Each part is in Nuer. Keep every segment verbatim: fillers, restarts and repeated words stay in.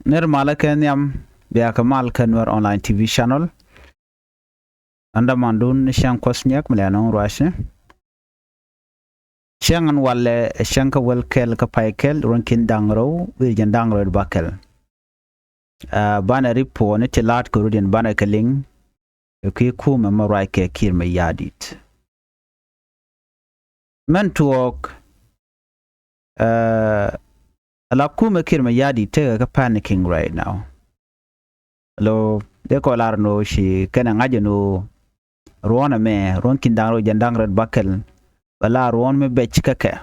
Nɛr malä kɛ nhiam, bia kɛ mal kä Nuɛr Online T V channel. Ɛn dämandun ni cäŋ Kuɔth Nyiɛk mi lɛ nɔŋ ruacni. Cäŋ ɛn walɛ ɛ cäŋ kä wäl kɛl kä pay kɛl ruɔ̱n ki̱n da̱ŋ rɛw wi̱i̱ jiɛn da̱ŋ rɛw bäkɛl. Ɛ, banɛ ripuɔni ti la̱a̱t kɛ rut in banɛ kɛ liŋ kɛ kui̱ kumɛ mɔ ruac kɛ Kiir Mayardit. Mɛn tuɔɔk, ɛ, ala kumɛ Kiir Mayardit tekɛ kä panicking right now. Lo dee kɔ lar ni ɣöö ci kɛn ɛ ŋa̱c ɛn ɣöö ruɔ̱n ɛmɛ, ruɔ̱n ki̱n da̱ŋ rɛw jiɛn da̱ŋ rɛw bäkɛl, bɛ la ruɔ̱n mi bɛc kä kɛ.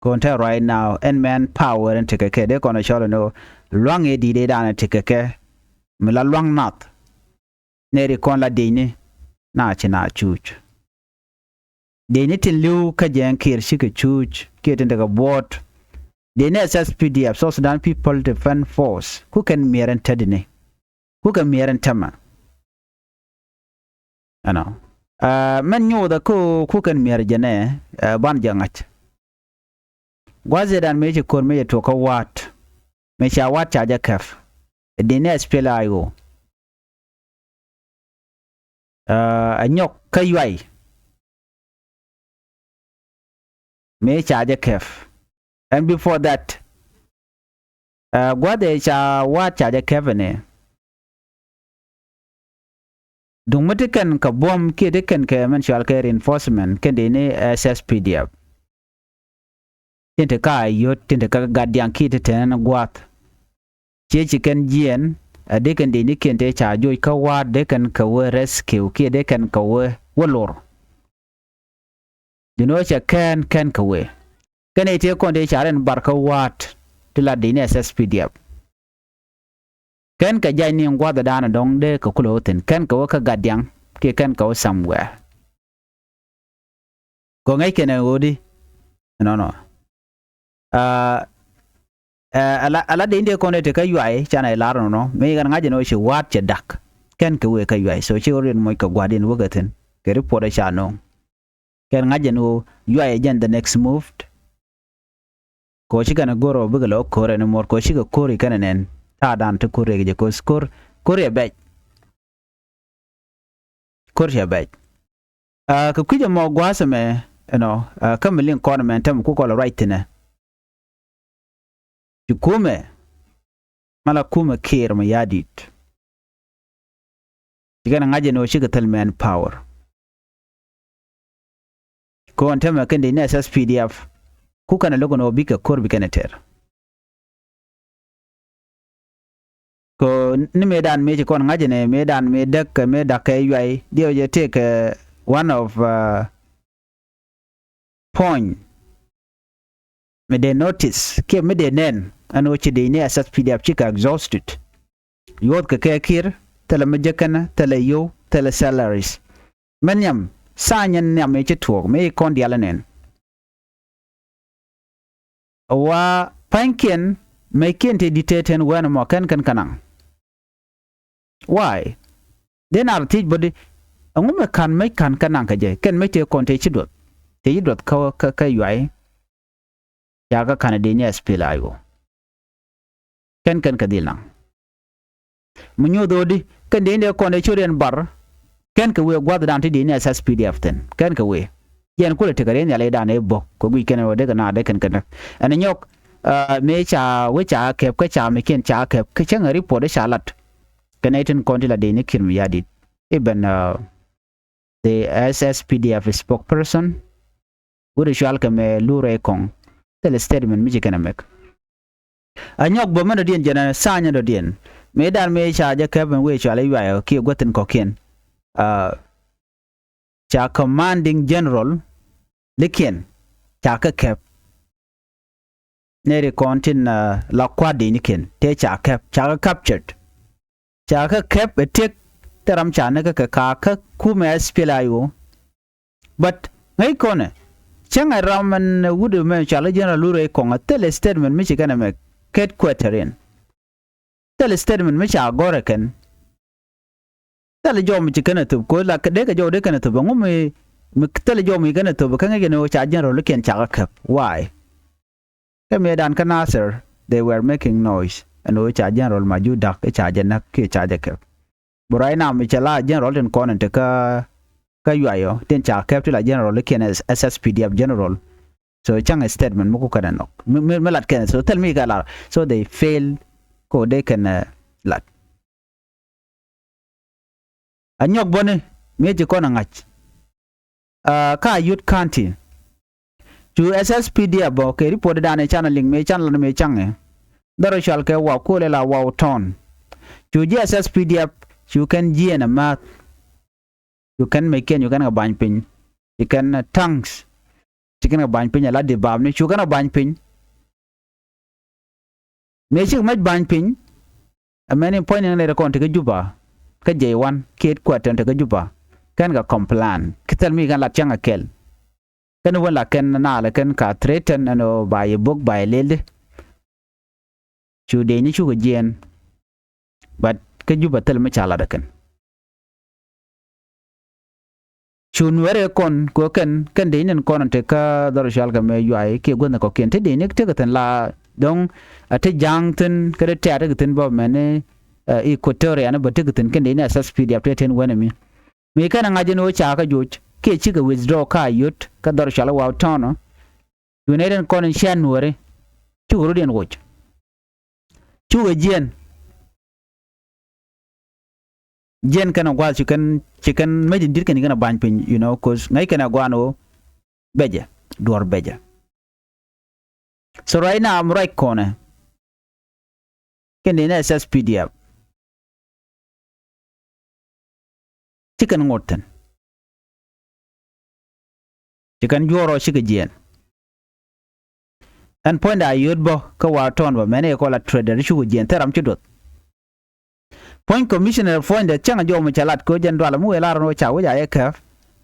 Kɔn te right now ɛn mɛn power ɛn tekɛ kɛ, dee kɔn ɛ cɔl ɛn ɣöö lua̱ŋ ëë di̱t ëëdan ɛ tekɛ kɛ mi la lua̱ŋ nath. Nɛɛri kɔn la diecni na ci na cuuc. Diecni tin li̱w kä jɛ ɛn Kiir cikɛ cuuc kiɛ tin tekɛ buɔ̱ɔ̱t. Diecni ɛ S S P D F, South Sudan People Defense Force, ku kɛn miɛr ɛn tetdini, ku kɛn miɛr ɛn tämɛ. Ɛnɔ, ɛ, mɛn nyothɛ kä ku kɛn miɛr jɛnɛ, ɛ, ban jɛ ŋa̱c. Gua̱th ëëdan mëë ci ko̱r mëë jɛ tuɔk kä wa̱a̱t, mëë ca wa̱a̱t ca jɛ kɛp. Ɛ diecni ɛ S P L A I O. Ɛ, ɛ nyɔk kä Yuay mëë ca jɛ kɛp. And before that, ɛ, gua̱th ëë ca wa̱a̱t ca jɛ kɛp ɛnɛ. Duŋ mi ti kɛn kɛ buɔ̱m kiɛ ti kɛn kɛ mɛn cual kɛ reinforcement kɛn diecni S S P D F. Tin te ka yot, tin te ka gat diaŋ kiɛ ti tɛn gua̱th. Ciɛ ci kɛn jiɛn, ɛ dee kɛn diecni kiɛn te ca joc kä wa̱a̱t dee kɛn kɛ wee rescue kiɛ dee kɛn kɛ wee wä lor. Ji̱n ɣöö cɛ kɛn kɛn kɛ wee. Kɛn ɛ tëë kɔn tëë ca rɛn bar kä wa̱a̱t ti la diecni S S P D F. Kɛn kɛ jac ni gua̱th ɛ da̱a̱n ɛ dɔ̱ŋ dee kɛ kulɛ wä thi̱n. Kɛn kɛ wä kä gat diaŋ kiɛ kɛn kɛ wä somewhere. Kɔ ŋäc kɛn ɛ ɣöödi. Nɔnɔ. Ɛ, ɛ, ala, ala dee in dee kɔn ɛ te kä Yuay canɛ lar nɔnɔ. Mi kɛn ŋa̱c ɛn ɣöö ci wa̱a̱t cɛ da̱k. Kɛn kɛ wëë kä Yuay. So ci ɣöö riɛn moc kɛ gua̱a̱r in wäkɛ thi̱n. Kɛ report ɛ ca nööŋ. Kɛn ŋa̱c ɛn ɣöö Yuay ɛ jɛn the next move. Kɛ ɣöö ci kɛn ɛ go̱r ɔ bikɛ lɛ wä ko̱r ɛn mor kɛ ɣöö cikɛ ko̱r i̱ kɛn ɛ nɛn. Ta̱a̱dan ti ko̱r riɛk jɛ kɛ ɣöö ko̱r, ko̱r riɛ bɛc. Ko̱r cɛ bɛc. Ɛ, kɛ kui̱c ɛmɔ gua̱a̱th ɛmɛ, you know, ɛ, kä mi liŋ kɔn ɛmɛ ɛn täämɛ ku kɔl ɛ ruac thi̱nɛ. Ci kumɛ, mala kumɛ Kiir Mayardit. Ci kɛn ɛ ŋa̱c ɛn ɣöö cikɛ thil mɛn power. Kɔn täämɛ kɛn diecni S S P D F. Ku kɛn ɛ lo̱k ɛn ɣöö bikɛ ko̱r bi kɛn ɛ tɛr. Kɛ ni mëëdan mëë ci kɔn ŋa̱c ɛnɛ, mëëdan mëë däk kɛ mëë da̱k kɛ Yuay, diɛw jɛ tëëkɛ one of, uh, point mi dee notice kiɛ mi dee nɛn ɛn ɣöö ci diecni S S P D F cikɛ exhausted. Yuɔth kɛ kɛ Kiir, thilɛ mi jek kɛnɛ, thilɛ yio̱w, thilɛ salaries. Mɛ nhiam, tha̱a̱ŋ ɛn nhiam ëë ci tuɔɔk mëë ci kɔn diaal ɛ nɛn. Wa pa̱nykiɛn mɛckiɛn tëë di̱t tëë tɛn wɛn ɛmɔ kɛn kɛn kɛ naŋ. Why? Dee nar thiec bä di, ɛŋu mɛ ka̱n mec ka̱n kɛ naŋ kɛ jɛ, kɛn mec tëë kɔn tëë ci duɔth. Tëë ci duɔth kä, kä, kä Yuay. Ca kä ka̱n ɛ diecni S P L A I O. Kɛn kɛn kɛ dhil naŋ. Mi nyoth ɣöödi kɛn diecni dee kɔn dee ci riɛn bar. Kɛn kɛ wëë gua̱thdan ti diecni S S P D F thi̱n. Kɛn kɛ wëë. Jɛn kulɛ tekɛ riɛn nhial i̱dan i̱ bok kɛ guic kɛn ɣöö dee kɛ na dee kɛn kɛn dee. Ɛn nyɔk, ɛ, mëë ca wee ca kɛp kä ca mi kiɛn ca kɛp kä cäŋ ɛ report i̱ ca lat. Kɛn ɛ tin kɔn ti la diecni Kiir Mayardit. I̱ ben, ɛ, the S S P D F spokesperson. Wut i̱ cual kɛ mɛ Lur Rɛy Kɔŋ. Thilɛ statement mi ci kɛn ɛ mɛk. A nyɔk bä mɛn dɔ̱diɛn jɛn ɛ tha̱a̱ny dɔ̱diɛn. Mëëdan mëë ca jɛ kɛp ɛn wëë cual i̱ Yuay ɔ kiɛ guäthin kɔ̱kiɛn. Aa, ca commanding general likiɛn ca kɛ kɛp. Nɛɛri kɔn tin, aa, la kua̱r di̱i̱nikiɛn tëë ca kɛp, ca kɛ captured. Ca kɛ kɛp ɛ tiek thil ram ca ni kä kɛ ka̱a̱k kä kumɛ S P L A I O. But ŋäc kɔnɛ cäŋ ɛ ram ɛn wut ɛmɛ cɔal i̱ General Lur Rɛy Kɔŋ ɛ thil statement mi ci kɛn ɛmɛ headquarter in. Thil statement mi ca gɔ̱r ɛ kɛn. Thil jɔw mi ci kɛn ɛ thop ko̱ la dee kɛ jɔw dee kɛn ɛ thop ɛŋu mi, mi thil jɔw mi kɛn ɛ thop kä ŋäc kɛn ɛ ɣöö ca general ikiɛn ca kɛ kɛp. Why? Kä mëëdan kä Nasir, they were making noise. Ɛn ɣöö ca General Majur Dak i̱ ca jɛ näk kiɛ ca jɛ kɛp. But right now mi cɛ la General tin kɔn in te kä, kä Yuayɔ tin ca kɛp ti la General ikiɛn S S P D F General. So cäŋ statement mi ku kɛn ɛ nhɔk mi, mi, mi lat kɛn. So thil mi kɛ lar. So they fail ko dee kɛn ɛ lat. A nyɔk bäni mëë ci kɔn a ŋa̱c. Kä Ayod County cu S S P D F bä kɛ report dan ɛ can a liŋ mëë can lat mëë caŋɛ. Dhɔr cual kɛ Waw, kulɛ la Waw Town. Cu ji̱ S S P D F cu kɛn jiɛɛn a määth. Cu kɛn meckiɛn cu kɛn kɛ ba̱ny piny. Ci kɛn tanks ci kɛn kɛ ba̱ny piny a la di baapni cu kɛn kɛ ba̱ny piny. Mëë cikɛ mec ba̱ny piny. Ɛ mɛni puɔ̱ny ni ŋäc rɛ kɔn ti kä Juba kä J one kiɛ headquarter ti kä Juba. Kɛn kɛ complain ki thil mi kɛn lat cäŋ a kɛl. Kɛn wän la kɛn naalɛ kɛn ka threaten ɛn ɣöö ba yɛ bok ba yɛ lel di. Cu dee ni cukɛ jiɛɛn. But kä Juba thil mi ca lat ɛ kɛn. Cu Nuɛrɛ kɔn kɛ kɛn kɛn dee ni kɔn te kä dhɔr cual kɛ mɛ Yuay kiɛ guäthni kɔkiɛn te dee ni tekɛ thi̱n la dɔ̱ŋ a te ja̱a̱ŋ thi̱n kä te tɛ̈t tekɛ thi̱n bä mɛni. Equatoria ni bä tekɛ thi̱n kɛn dee ni S S P D F te ten wänɛ mi. Mi kɛn a ŋa̱c in ɣöö ca kä joc kiɛ cikɛ withdraw kä Ayod kä dhɔr cual Waw Town. Cu nɛy tin kɔn in cia Nuɛri cukɛ rut in woc. Cukɛ jiɛn. Jiɛn kɛn a gua̱a̱th ci kɛn ci kɛn mec in di̱t kɛn ci kɛn a ba̱ny piny, you know, 'cause ŋäc kɛn a gua̱a̱n ɣöö bɛcɛ duɔ̱r bɛcɛ. So right now mi ruac kɔnɛ kɛn dee ni S S P D F. Ci kɛn ŋot thi̱n. Ci kɛn juɔ̱ɔ̱r ɔ cikɛ jiɛɛn. Ɛn puɔ̱nydɛ Ayod bä kä Waw Town bä mɛni kɛ kɔl a trader cukɛ jiɛɛn thil ram ci duɔth. Puɔ̱ny commissioner puɔ̱nydɛ cäŋ a jɔw mi cɛ lat kɛ ɣöö jɛn dualɛ mi wëë lar ɛn ɣöö ca wec a yɛ kɛp.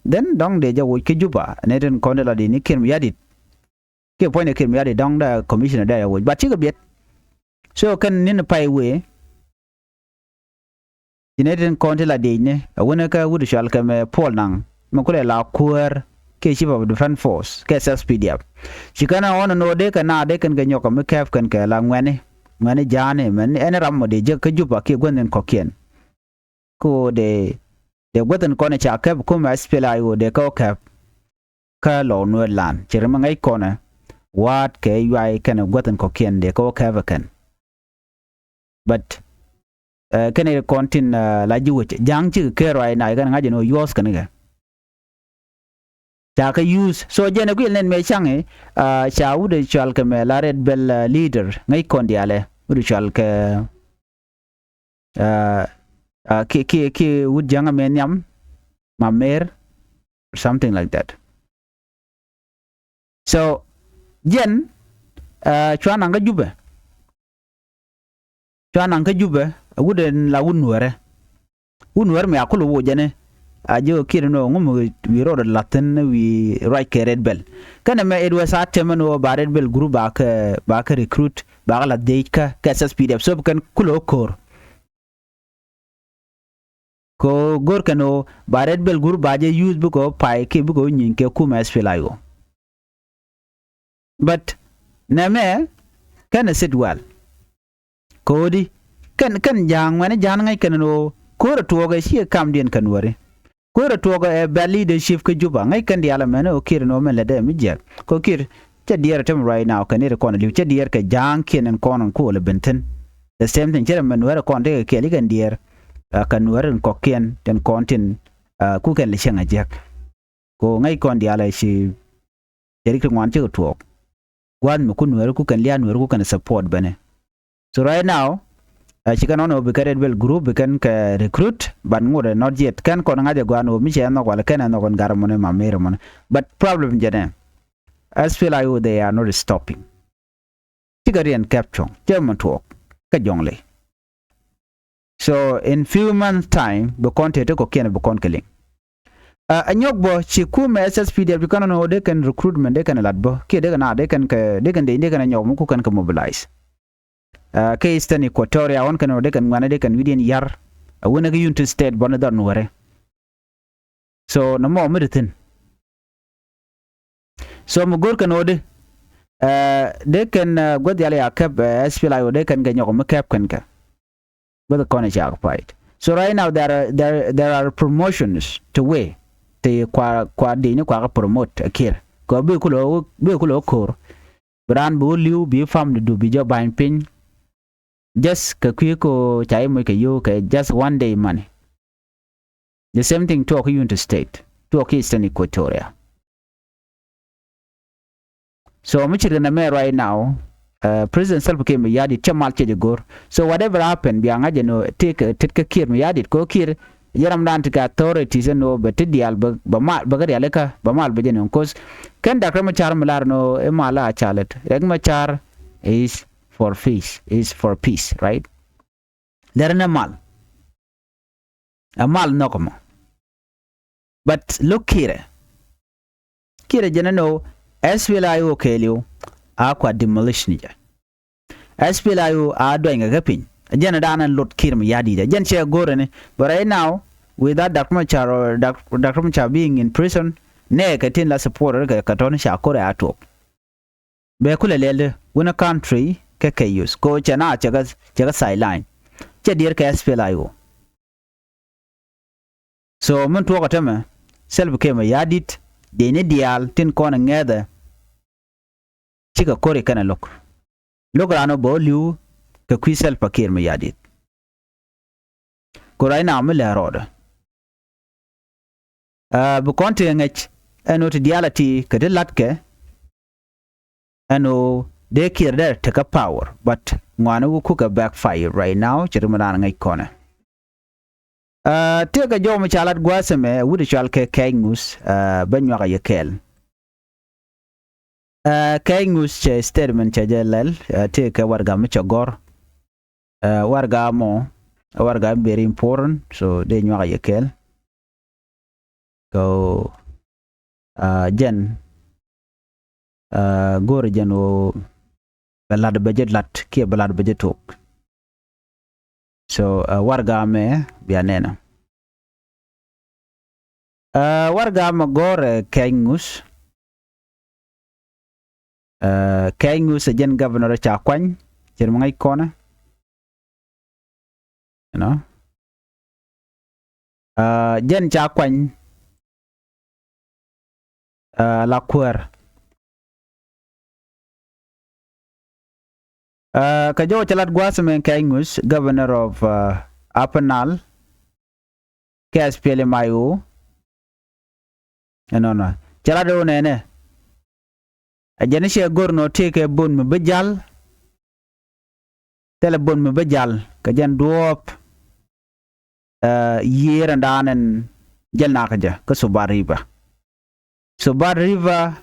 Then dɔ̱ŋ dee jɛ woc kä Juba ni tin kɔn dee la di ni Kiir Mayardit. Kiɛ puɔ̱nydɛ Kiir Mayardit dɔ̱ŋ dee commissioner dee a yɛ woc but cikɛ biɛt. So kɛn ni̱n pay wëë. Ci nɛy tin kɔn ti la diecni a wänä kä wut cual kɛ mɛ Puɔl Naŋ mi kulɛ la kuäär kiɛ chief of defense force kɛ S S P D F. Ci kɛn a ɣɔn ɛn ɣöö dee kɛ na dee kɛn kɛ nyɔk kɛ mi kɛp kɛn kɛ la ŋuɛ̈ni ŋuɛ̈ni ja̱a̱ni mɛn ɛn ram mɔ dee jek kä Juba kiɛ guäth in kɔ̱kiɛn. Kä ɣöö dee dee guäth in kɔn ca kɛp kumɛ S P L A I O dee kɛ wä kɛp kä Lɔw Nuɛɛr lan ci ri mi ŋäc kɔnɛ wa̱a̱t kɛ Yuay kɛnɛ guäth in kɔ̱kiɛn dee kɛ wä kɛp ɛ kɛn. But kɛn ɛ kɔn tin la ji̱ wec ja̱a̱ŋ cikɛ ker ruac na kɛn ŋa̱c ɛn ɣöö yuɔ̱ɔ̱th kɛn kɛ. Ca kɛ use so jɛn ɛ guil nɛn mëë ca̱ŋ i̱ ca wut ɛ cual kɛ mɛ la Red Belt leader ŋäc kɔn diaalɛ wut ɛ cual kɛ kiɛ kiɛ kiɛ wut ja̱a̱ŋ ɛmɛ nhiam ma mer. Something like that. So jɛn cua naŋ kä Jubɛ. Cua naŋ kä Jubɛ a wut ɛn la wut Nuɛrɛ. Wut Nuɛrɛ mi a kulɛ woc jɛn ɛ a ji̱ ɣä kiɛt ɛn ɣöö ŋu mi wi̱i̱ rɔɔdɛ la̱th thi̱n wi̱i̱ ruac kɛ Red Belt. Kɛnɛ mɛ it was a tɛmɛ ɛn ɣöö ba Red Belt group ba kɛ ba kɛ recruit ba kɛ la̱th dhieec kä kɛ S S P D F so bi kɛn kulɛ ɣä ko̱o̱r. Kɛ ɣöö go̱r kɛn ɣöö ba Red Belt group ba jɛ use bikɛ ɣöö pay kiɛ bikɛ ɣöö nyieeny kɛ kumɛ S P L A I O. But nɛmɛ kɛn ɛ sit well. Ko̱o̱di kɛn kɛn ja̱a̱ŋ ŋuɛ̈ni ja̱a̱n ŋäc kɛn ɛn ɣöö ko̱o̱rɛ tuɔɔkɛ ciɛ kamdiɛn kɛ Nuɛri. Ko̱o̱rɛ tuɔɔkɛ ɛ bad leadership kä Juba ŋäc kɛn diaal ɛmɛn ɣöö Kiir ɛn ɣöö mɛn lätdɛ mi jiɛk kɛ Kiir. Cä diɛɛr ɛ te mi right now kɛn i̱ ti kɔn ɛ li̱w cä diɛɛr kɛ ja̱a̱ŋkiɛn ɛn kɔn ɛn kuɔl ɛ ben thi̱n. The same thing cɛ rɛ mɛn Nuɛɛr ɛ kɔn tekɛ kɛɛl i̱ kɛn diɛɛr. Kä Nuɛɛr ɛn kɔ̱kiɛn ɛn kɔn tin ku kɛn lɛ cäŋ ɛ jiäk. Kɛ ɣöö ŋäc kɔn diaal ɛ ci cɛ rik ti ŋuan cikɛ tuɔɔk. Gua̱a̱th mi ku Nuɛɛri ku kɛn lia̱a̱ Nuɛɛri ku kɛn support bɛnɛ. So right now ɛ ci kɛn ɣɔn ɛ ɣöö bi kɛn Red Belt group bi kɛn kɛ recruit but ŋot ɛ not yet kɛn kɔn ŋa̱c ɛ gua̱a̱n ɣöö mi cɛ ɛ nhɔk walɛ kɛn ɛ nhɔk ɛn gar mɔnɛ ma mer mɔnɛ. But problem jɛnɛ S P L A I O they are not stopping. Cikɛ riɛn kɛp cuɔ̱ŋ cɛ mɛ tuɔɔk kä Jɔŋley. So in few months time bi kɔn tëë ti kɔ̱kiɛn bi kɔn kɛ liŋ. Ɛ nyɔk bä ci kumɛ S S P D F ci kɛn ɣän ɣöö dee kɛn recruitment dee kɛn lat bä kiɛ dee kɛn a dee kɛn kɛ dee kɛn dee dee kɛn a nyɔk mi ku kɛn kɛ mobilize. Kä Eastern Equatoria ɣɔn kɛn ɣöö dee kɛn ŋuɛ̈ni dee kɛn wi̱diɛn yar. Ɛ wänɛ kä Unity State bä ni dhɔr Nuɛɛri. So nɔmɔ mi ti thi̱n. So mi go̱r kɛn ɣöö di Ɛ, dee kɛn, ɛ, guäth yal ya kɛp, ɛ, S P L A I O dee kɛn kɛ nyɔk mi kɛp kɛn kɛ. Guäth kɔn ɛ ca occupied. So right now there are, there, there are promotions to where ti kua, kua dini kua kɛ promote ɛ Kiir. Kɛ bi kulɛ, bi kulɛ ko̱r. Bi raan bi wä li̱w bi family du bi jɛ ba̱ny piny. Just kɛ kui̱ ko ca i̱ moc kɛ yio̱w kɛ just one day money. The same thing tuɔɔk ki Unity State, tuɔɔk ki Eastern Equatoria. So mi ci rin ɛmɛ right now, uh, President Salva Kiir Mayardit cɛ mal cɛ jɛ go̱r. So whatever happen bia ŋa̱c ɛn ɣöö tek, tet kä Kiir Mayardit kɛ ɣöö Kiir jɛ ramdan ti kɛ authorities ɛn ɣöö bɛ ti diaal bɛ, bɛ mal, bɛ kä diaal ikä bɛ mal bɛ jɛ nöŋ, 'cause kɛn Dak Riek Machar mi lar ɛn ɣöö i̱ mal a ca lät. Riek Machar is for peace, is for peace, right? Lɛr ni mal. Ɛ mal nhɔk mɔ. But look Kiir ɛ. Kiir ɛ jɛn ɛn ɣöö S P L A I O kɛɛliw a kua demolish ni jɛ. S P L A I O a duany kɛ kä piny. Ɛ jɛn ɛ daanɛ lot Kiir Mayardit ɛ jɛn cɛ go̱rɛ ni. But right now, without Dak Machar or Dak, Dak Machar being in prison, nɛ kɛ tin la support kɛ, kɛ tɔni ca ko̱rɛ a tuɔk. Bɛ kulɛ lɛl di wun a country kɛ kɛ youth ko cɛ na cɛ kɛ, cɛ kɛ sideline. Cɛ diɛr kɛ S P L A I O. So min tuɔɔk ɛ tämɛ Salva Kiir Mayardit dee ni diaal tin kɔn ɛ ŋɛɛthɛ. Cikɛ ko̱ri kɛnɛ lo̱k. Lo̱k raan ɔ bɛ wä li̱w kɛ kui̱ Salva Kiir Mayardit. Ku right now mi lɛ rɔɔdɛ. Ɛ, bi kɔn ti ŋäc ɛn ɣöö ti diaal a ti kɛ ti latkɛ. Ɛn ɣöö dee Kiir dee tekɛ power, but ŋɔaani wä kukɛ backfire right now, ci ri mi raan ŋäc kɔnɛ. Ɛ, tëëkɛ jɔw mi ca lat gua̱a̱th ɛmɛ wut cual kɛ Kɛɛc Ŋuth, ɛ, bä nyuak a yɛ kɛɛl. Ɛ, Kɛɛc Ŋuth cɛ statement cɛ jɛ lɛl, ɛ, tëëkɛ warɛga mi cɛ gɔ̱r. Ɛ, warɛga mɔ, ɛ, warɛga very important, so dee nyuak a yɛ kɛɛl. Kɛ ɣöö, ɛ, jɛn, ɛ, go̱o̱rɛ jɛn ɣöö bɛ lat bɛ jɛ lat kiɛ bɛ lat bɛ jɛ tok. So, ɛ, warɛga mɛ bia nɛnɛ. Ɛ, warɛga mɛ gɔ̱rɛ Kɛɛc Ŋuth. Ɛ, Kɛɛc Ŋuth ɛ jɛn governor ca kuany, cɛ ri mi ŋäc kɔnɛ. You know? Ɛ, jɛn ca kuany, ɛ, la kuäär. Ɛ, kɛ jɔw cɛ lat gua̱a̱th mɛ Kɛɛc Ŋuth, governor of, ɛ, Upper Nile, kɛ S P L M I O. Ɛnɔnɔ. Cɛ lat ɣöö nɛnɛ. Ɛ jɛn cɛ go̱r nɔ tëëkɛ bon mi bi jal. Thilɛ bon mi bi jal kɛ jɛn duɔ̱ɔ̱p, ɛ, yiëër ɛn daanɛn jäl nakä jɛ kä Subat River. Subat River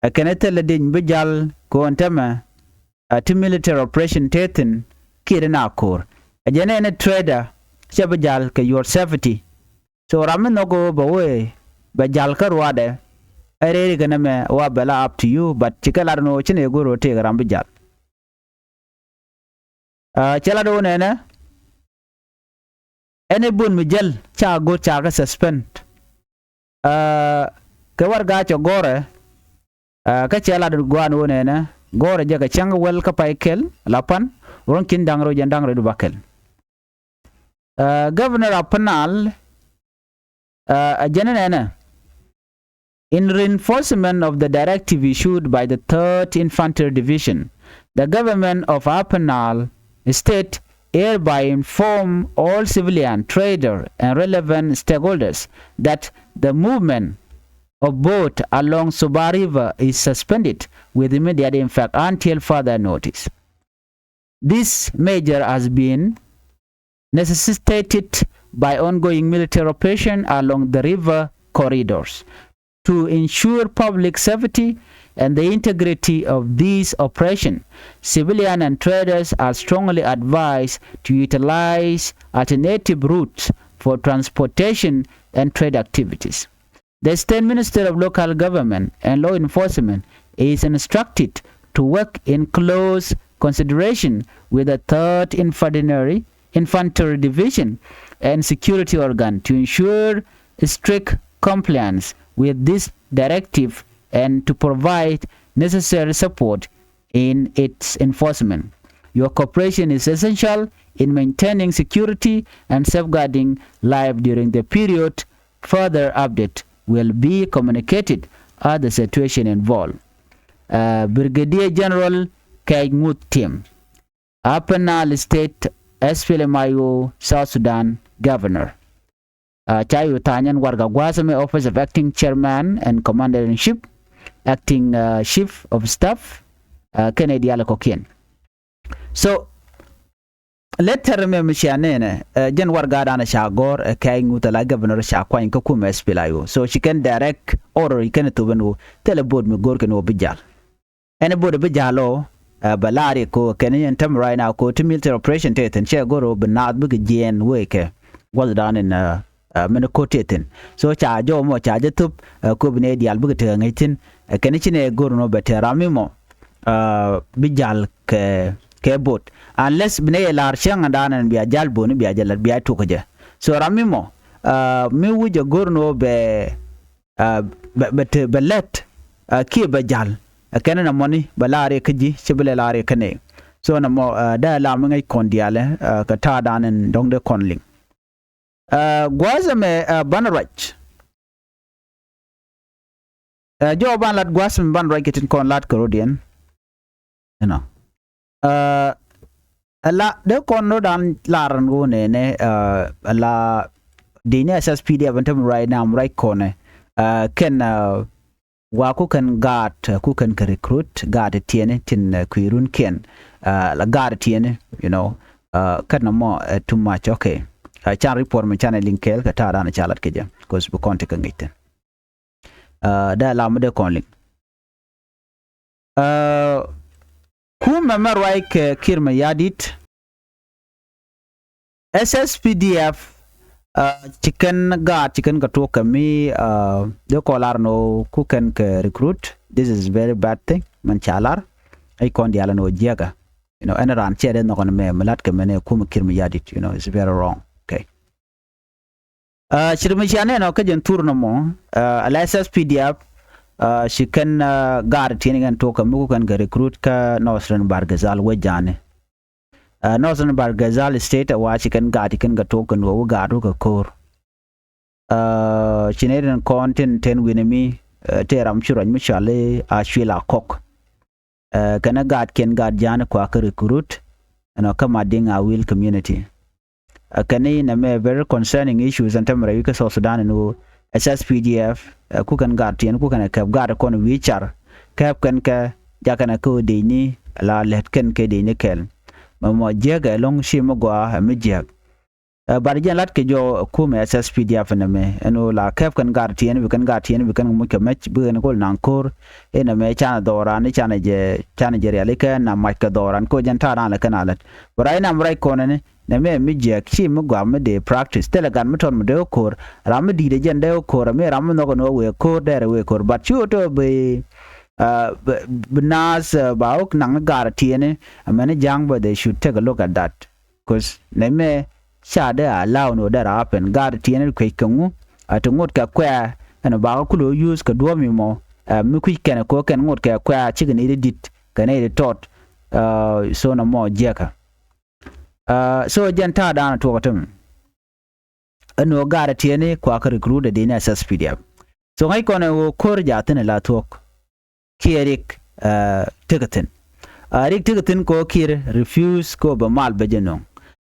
ɛ kɛn ɛ thilɛ diec mi bi jal kɛ ɣöö ɛn tämɛ, ɛ, ti military operation tëë thi̱n kiɛ ti na ko̱r. Ɛ jɛn ɛn ɛ trader cɛ bi jal kɛ your safety. So ram mi nhɔk ɣöö bɛ wee bɛ jal kä ruaadɛ. Ɛ rɛɛri kɛ nɛmɛ wa bɛ la up to you, but ci kɛ lat ni ɣöö ci nɛ go̱r ɣöö tëëkɛ ram bi jal. Ɛ, cɛ lat ɣöö nɛnɛ ɛn i̱ bun mi jäl ca go̱r ca kɛ suspend. Ɛ, kɛ warɛga cɛ gɔ̱rɛ, ɛ, kä cɛ lat gua̱a̱n ɣöö nɛnɛ gɔ̱rɛ jɛ kɛ cäŋ wäl kä pay kɛl la pan ruɔ̱n ki̱n da̱ŋ rɛw jɛn da̱ŋ rɛw du ba kɛl. Ɛ, governor Upper Nile, ɛ, ɛ jɛn nɛnɛ. In reinforcement of the directive issued by the Third Infantry Division, the government of Upper Nile State hereby inform all civilian, trader, and relevant stakeholders that the movement of boat along Suba River is suspended with immediate effect until further notice. This measure has been necessitated by ongoing military operation along the river corridors. To ensure public safety and the integrity of this operation, civilian and traders are strongly advised to utilize alternative routes for transportation and trade activities. The State Minister of Local Government and Law Enforcement is instructed to work in close consideration with the Third Infantry, Infantry Division and security organ to ensure strict compliance with this directive and to provide necessary support in its enforcement. Your cooperation is essential in maintaining security and safeguarding life during the period. Further update will be communicated as the situation evolve. Uh, Brigadier General Kɛɛc Ŋuth Tim, Upper Nile State, S P L M I O, South Sudan Governor. Uh, ca yɛ tha̱a̱ny ɛn warɛgak gua̱a̱th ɛmɛ, Office of Acting Chairman and Commander in Chief, Acting, uh, Chief of Staff, uh, kɛnɛ diaal kɔ̱kiɛn. So letter mɛ mi cia nɛnɛ, uh, jɛn warɛgadan ca gɔ̱r, uh, Kɛɛc Ŋuth ala governor ca kuany kä kumɛ S P L M I O. So ci kɛn direct order kɛn thop ɛn ɣöö thilɛ bo̱o̱t mi go̱o̱r kɛn ɣöö bi jal. Ɛn bo̱o̱t bi jal ɔ, uh, bɛ la̱r yɛ kɛ ɣöö kɛn yɛn tämɛ right now kɛ ɣöö ti military operation tëë thi̱n, cɛ go̱r ɣöö bi naath bikɛ jiɛɛn wëë kɛ gua̱thdan in, uh, uh, min ko̱r tëë thi̱n. So ca jɔw mɔ ca jɛ thop, uh, kɛ ɣöö bi nɛy diaal bikɛ tekɛ ŋäc thi̱n, uh, kɛn ci nɛy go̱r nɔ bɛ tɛɛr ram mi mɔ, uh, bi jal kɛ, kɛ bo̱o̱t. Unless bi nɛy ɛ la̱r cäŋdan ɛn bia jal bo̱o̱ni bia jɛ la̱t bia tuɔk kɛ jɛ. So ram mi mɔ, uh, mi wi̱c ɛ go̱r nɔ bɛ, uh, bɛ, bɛ te, bɛ lät, uh, kiɛ bɛ jal, uh, kɛn nɔmɔni bɛ la̱r yɛ kä ji̱, ci bi lɛ la̱r yɛ kä nɛy. So nɔmɔ, uh, dee lam mi ŋäc kɔn diaalɛ, uh, kɛ ta̱a̱dan in dɔ̱ŋ dee kɔn liŋ. Uh, gua̱a̱th ɛmɛ, uh, banɛ ruac. Uh, jɔw ban lat gua̱a̱th ɛmɛ banɛ ruac kɛ tin kɔn lat kɛ rɔ̱diɛn. Ɛnɔ. Uh, ala dee kɔn rɔ̱dan lar ɛn ɣöö nɛnɛ, uh, ala dini S S P D F ɛn tämɛ right now, right kɔnɛ, uh, kɛn, uh, wa ku kɛn gaat, uh, ku kɛn kɛ recruit gaat tiɛni tin, uh, kui̱ runkiɛn, uh, la gaat tiɛni, you know, uh, kɛn nɔmɔ, uh, too much, okay. Uh, can report mi can ɛ liŋ kɛɛl kɛ ta̱a̱dan ca lat kɛ jɛ, 'cause bi kɔn ti kɛ ŋi̱c thi̱n. Uh, dee lam mi dee kɔn liŋ. Uh, kumɛ mɛ ruac kɛ Kiir Mayardit, S S P D F, uh, ci kɛn gaat, ci kɛn kɛ tuɔk kɛ mi, uh, dee kɔn lar nɔ ku kɛn kɛ recruit. This is very bad thing. Mɛn ca lar. Ɛ kɔn diaal nɔ jiɛkä. You know, ɛn raan cɛ dee nhɔk ɛn mɛ, mi lat kɛ mɛn ɛ kumɛ Kiir Mayardit. You know, it's very wrong. Okay. Uh, ci ri mi cia nɛn ɔ kä jɛn thur nɔmɔ, uh, ala S S P D F, uh, ci kɛn, uh, gaat tiɛni kɛn tuɔk kɛ mi ku kɛn kɛ recruit kä Northern Bahr el Ghazal wec ja̱a̱ni. Uh, Northern Bahr el Ghazal State, a wa ci kɛn gaat, ci kɛn kɛ tuɔk kɛn wä, wä gaat wä kɛ ko̱r. Uh, ci nɛy tin kɔn tin, tin wi̱ni mi, uh, tëë ram ci ruac mi cɔal i̱ Acuil Akɔk. Uh, kɛnɛ gaatkiɛn gaat ja̱a̱ni kua kä recruit, ɛnɔ kä Madiŋ Awil community. Uh, kɛn i̱ nɛmɛ very concerning issues ɛn tämɛ rɛy wi̱c kä South Sudan ɛn ɣöö S S P D F, uh, ku kɛn gaat tiɛn ku kɛn ɛ kɛp gaat kɔn wi̱i̱ car. Kɛp kɛn kɛ, jak kɛn ɛ kä ɣöö dec ni la lät kɛn kɛ dec ni kɛl. Mɛ mɔ jiäk ɛ lɔ̱ŋ ci mi gɔaa ɛ mi jiäk. Uh, but jɛn lat kɛ jɔw ɛ kumɛ S S P D F nɛmɛ ɛn ɣöö la kɛp kɛn gaat tiɛn, bi kɛn gaat tiɛn, bi kɛn muc kɛ mɛc, bi kɛn kol naŋ ko̱r. Inɛ mɛ canɛ dhɔran, i̱ canɛ jɛ, canɛ jɛ rialikä na mac kɛ dhɔran, ko jɛn ta̱a̱ da̱a̱n lɛ kɛn a lät. But right now, right kɔnɛ ni, nɛ mɛ mi jiɛk, ci mi gɔaa mi dee practice. Thilɛ gat mi tɔt mi dee wä ko̱r, ram mi di̱i̱t ɛ jɛn dee wä ko̱r, mi ram mi nhɔk ɛn wä wëë ko̱r, dɛrɛ wëë ko̱r. But ci wä tɔ bi, uh, bi, bi naath, uh, ba wä naŋ ni gaat tiɛn, ɛmɛn ni ja̱a̱ŋ bä, they should take a look at that. 'Cause nɛ mɛ ca dee allow ni wä dee rap ɛn gaat tiɛn kuec kɛ ŋu, a ti ŋot kɛ kuɛ, ɛn bakä kulɛ wä use kɛ duɔ̱ɔ̱p mi mɔ, ɛ mi kui̱c kɛn ɛ ko̱ kɛn ŋot kɛ kuɛ cikɛ ni di dit kɛ ni di tɔt. Ɛ so nɛ mɔ jiɛkä. Ɛ so jɛn ta̱a̱ da̱a̱n tuɔk ɛ tämɛ. Ɛn ɣöö gaat tiɛni kua kä recruit ɛ dini ɛ S S P D F. So ŋäc kɔn ɛ ɣöö ko̱r jaathin ɛ la thuɔ̱k. Kiɛ rik, ɛ, tekɛ thi̱n. Ɛ, rik tekɛ thi̱n kɛ ɣöö Kiir refuse kɛ ɣöö bɛ mal bɛ jɛ nöŋ.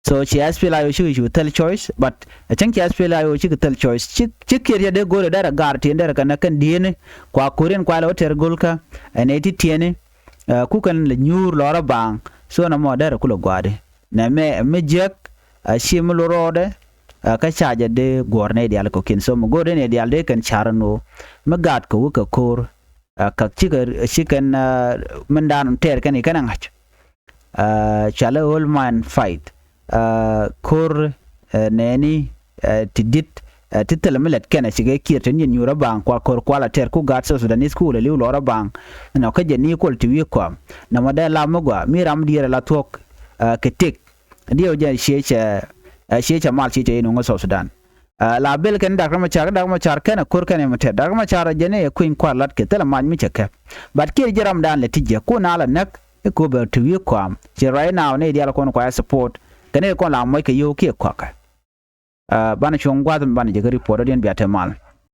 So ci S P L M I O cikɛ cu thil choice, but ɛ cäŋ ci S P L M I O cikɛ thil choice. Ci, ci Kiir cɛ dee go̱o̱rɛ derɛ gaat tiɛni derɛ kɛn ɛ kɛn dieni kua ko̱riɛn kua lɛ wä tɛr go̱lkä ɛn ɛ ti tiɛni, ɛ, ku kɛn lɛ nyuur lɔrä baaŋ. So nɛ mɔ derɛ kulɛ gua̱a̱di. Nɛ mɛ, mɛ jiäk, ɛ, ci mi lo̱r rɔɔdɛ, ɛ, kä ca jɛ dee guɔ̱ɔ̱r nɛy diaal kɔ̱kiɛn. So mi go̱o̱r dee nɛy diaal dee kɛn ca̱r ɛn ɣöö mi gaat kɛ wä kɛ ko̱r, ɛ, kak cikɛ, ci kɛn, ɛ, mindan tɛɛr kɛn i̱ kɛn ɛ ŋa̱c. Ɛ, cɔalɛ whole man fight. Ɛ, ko̱r, ɛ, nɛɛni, ɛ, ti di̱t, ɛ, ti thilɛ mi lɛt kɛn ɛ cikɛ Kiir te ni nyuur ɛ baaŋ kua ko̱r kua la tɛɛr ku gaat South Sudanese ku lɛ li̱w lɔr ɛ baaŋ. Nɔ kä jɛ ni kuɔl ti wi̱i̱ kɔam. Nɔmɔ dee la mi gɔaa mi ram diɛɛr ɛ la thuɔ̱k, ɛ, kɛ tëk. Diɛw jɛ ciec, ɛ, ciec ɛ mal ciec ɛ in wä ŋä South Sudan. La bil kɛn Dak Macar, kä Dak Macar kɛn ɛ ko̱r kɛn ɛ mi tɛt. Dak Macar ɛ jɛn ɛ kui̱ny kua̱r lat kɛ thilɛ mac mi cɛ kɛp. But kiɛ ji̱ ramdan lɛ ti jɛ kun a la näk i̱ ko̱ bɛ ti wi̱i̱ kɔam ci right now ni diaal kɔn kua support kɛn ɛ kɔn la muɔc kɛ yio̱w kiɛ kɔakɛ. Banɛ cuɔ̱ŋ gua̱th mi banɛ jɛ kä report ɔ diɛn bia te mal.